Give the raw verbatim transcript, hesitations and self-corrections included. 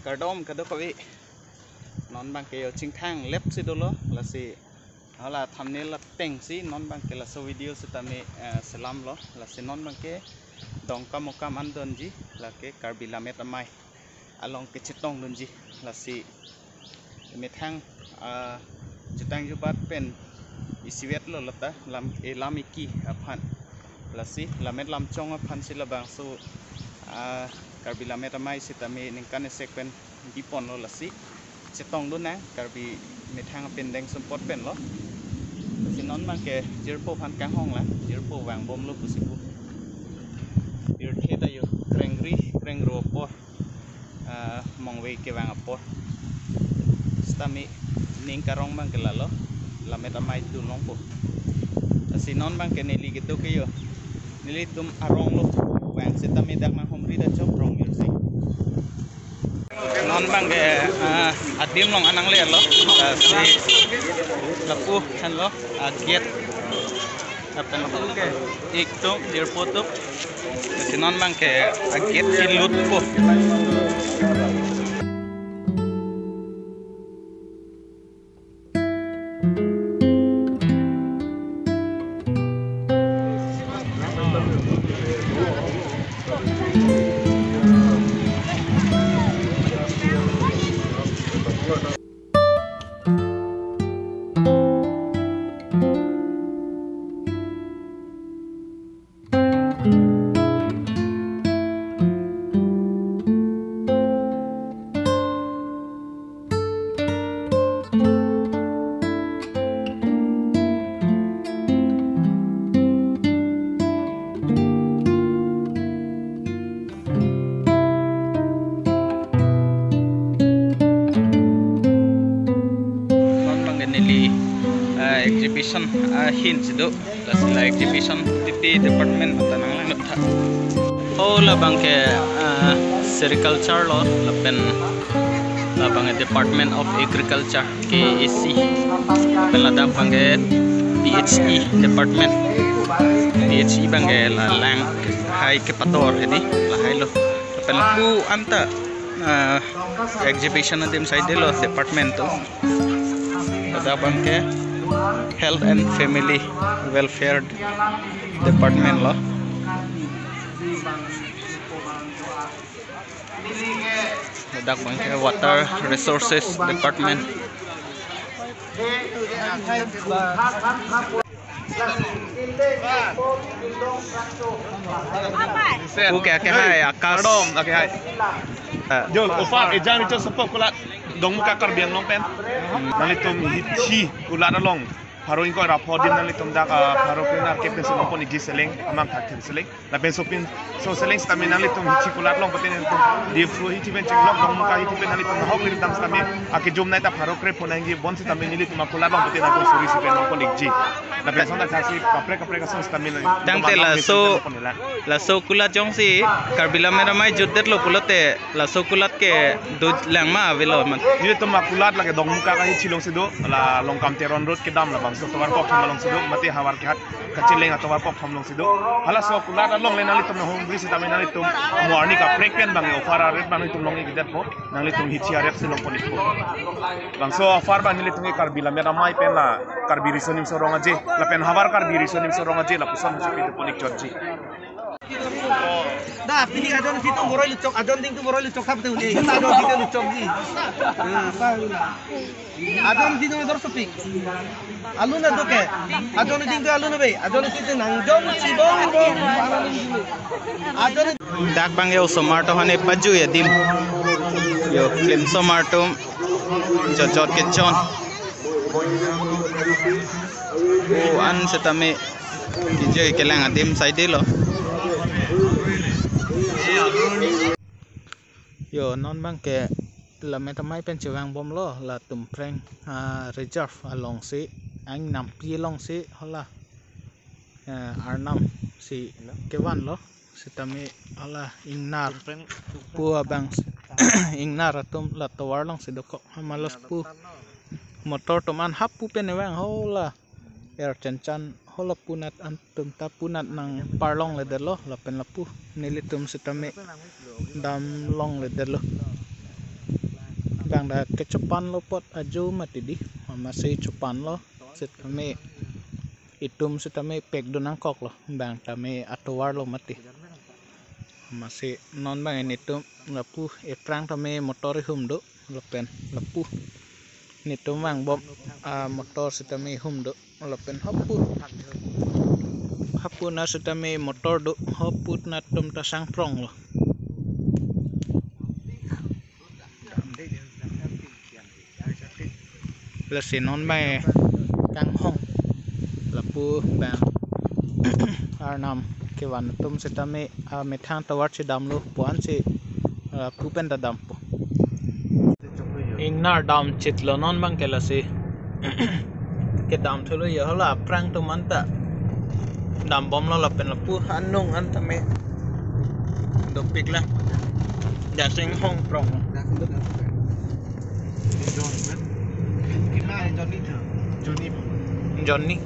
Kardom kadokave. Non abangke yo chingthang lep si dolo, lasi hala thumbnail ateng si non abangke laso video sitame, eh, selamlo, lasi non abangke Dongkamukam an donji, lake Karbi Lammet Amei along kechetongdunji, lasi methang, ah, jutang jubat pen isivetlo lata lam, eh, lam iki aphan. Lasi lammet lamchong aphan si labangso, ah, Karbi Lammet Amei sitame ningkan isi pen biponlo, lasi chetongdun nang Karbi methang pen deng sumpot penlo. Lasi non abangke jirpo aphan kanghong lang, jirpo vangbomlo pusi pu. Pirthe ta yo krengri krengro apor, ah, mongve kevang apor. Sitame ning karong abangke lalo, Lammet Amei tu longpo. Lasi non abangke neli kedo ke yo, nelitum aronglo vang sitame dak nanghumri ta chok rong yo si. Non abangke, ah, adim along an nanglelo, lasi lapu henlo, ah, gate. Lapen lapu ke ik atum, jirpo atum. Lasi non abangke a-gate si lutpo. Non abangke neli, eh, exhibition ahin si do. Lasi la exhibition tipi department mata nanglang tha. Oh, labangke, ah, sericulture lo, lapen labangke Department of Agriculture, K A C. Lapen ladak abangke P H E department. P H E abangke la lang hai kepator hedi, lahailo. Lapen lapu anta, ah, exhibition adim saidelo department atum. Ladak abangke Health and Family Welfare Department lo. Ladak abangke Water Resources Department. Pu ke, ake hai, Akash. Kardom, ake hai. Ah. Jo, offer ejang richo sopo kulat Dongmuka Karbi Anglong pen. Nanglitum hithi kulat along pharo ingkoi ra pho adim nanglitum dak, ah, pharo kre nerkep pen si longpon ikji seleng, amang thak them seleng. Lapen sopin so seleng sitame nanglitum hithi kulat along pute nanglitum Diphu hithi pen chinglok, Dongmuka hithi pen nanglitum nahok nelitum sitame akejum nai ta pharo kre pho nangji, bonsitame nelitum akulat along pute nangtum suri si pen longpon ikji. Lapen son ta thasi kaprek kaprek ason sitame nang Tangte laso, laso kulat jongsi Karbi Lammet Amei jutdetlo pulote laso kulat ke do lang ma avelo man. Nelitum akulat lake Dongmuka kahithi along si do, la Longkam Teron Road kedam labangso tovar kok thom along si do, mate havar kehat kacheleng atovar kok thom along si do. Halaso kulat along le nanglitum nanghumri sitame nanglitum mo arni kaprek pen abang offer a-rate abang nanglitum long-ikdetpo, nanglitum hithi a-rate si longpon ikpo. Bangso offer abang nelitum ke Karbi Lammet Amei pen la Karbi Riso Nimso Rong Aje, lapen havar Karbi Riso Nimso Rong Aje lapuson hosi pidopon ik chotji. Da, pini ajon si tu boroi luchok, ajon ding tu boroi luchok thap tu ni. Ajon si tu luchok di. Hmm. Ajon si tu dor sopik. Alu na doke. Ajon ding tu alu na be. Ajon si tu nangjong chibong bong. Ajon. Dak abangke osomar atum aphan pajui adim. Yo, klemsomar atum jotjot kechon. O an sitame kejui kelang adim saidelo. Yo, non abangke Lammet Amei pen chevangbomlo, la Tumpreng, ah, reserve along si, ang nampi along si, hala, eh, arnam si kevanlo, sitame hala ingnar pu abang, ingnar atum la tovar along si dokok, hamalos pu motor atum an hap pu pen evang, hala er chanchan hala punat an atum ta punat nangparlongledetlo, lapen lapu nelitum sitame damlongledetlo. Dak kechopanlo apot ajo mati di, amatsi chopanlo sitame itum sitame pekdun nangkoklo, bang tame atovarlo mati. Amatsi non bang nelitum lapu aphrang tame motor ihum do lapen lapu nelitum vangbom amotor sitame ihum do lapen hapu hapu na sitame motor do, hapu na atum ta sangpronglo. Lasi non bang kanghong lapu bang arnam kevan atum sitame amethang tovar chedamlo pu ansi lapu pen ta dampo. Ingnar damchetlo non bang ke lasi. Kedam thulo ya hala aphrang atum anta dambomlo lapen lapu anung an tame dopiklo. Jasing hongprong. Johnny.